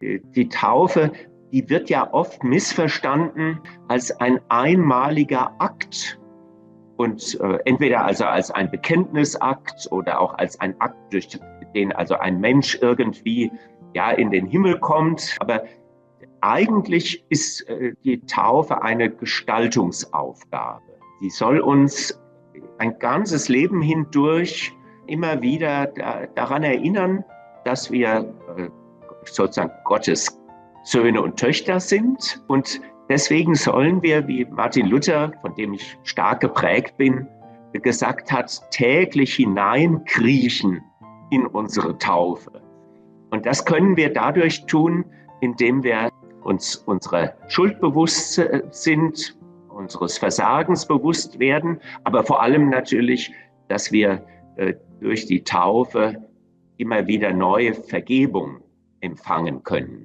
Die Taufe, die wird ja oft missverstanden als ein einmaliger Akt. Und entweder also als ein Bekenntnisakt oder auch als ein Akt, durch den also ein Mensch irgendwie in den Himmel kommt. Aber eigentlich ist die Taufe eine Gestaltungsaufgabe. Sie soll uns ein ganzes Leben hindurch immer wieder daran erinnern, dass wir sozusagen Gottes Söhne und Töchter sind. Und deswegen sollen wir, wie Martin Luther, von dem ich stark geprägt bin, gesagt hat, täglich hineinkriechen in unsere Taufe. Und das können wir dadurch tun, indem wir uns unserer Schuld bewusst sind, unseres Versagens bewusst werden, aber vor allem natürlich, dass wir durch die Taufe immer wieder neue Vergebung empfangen können.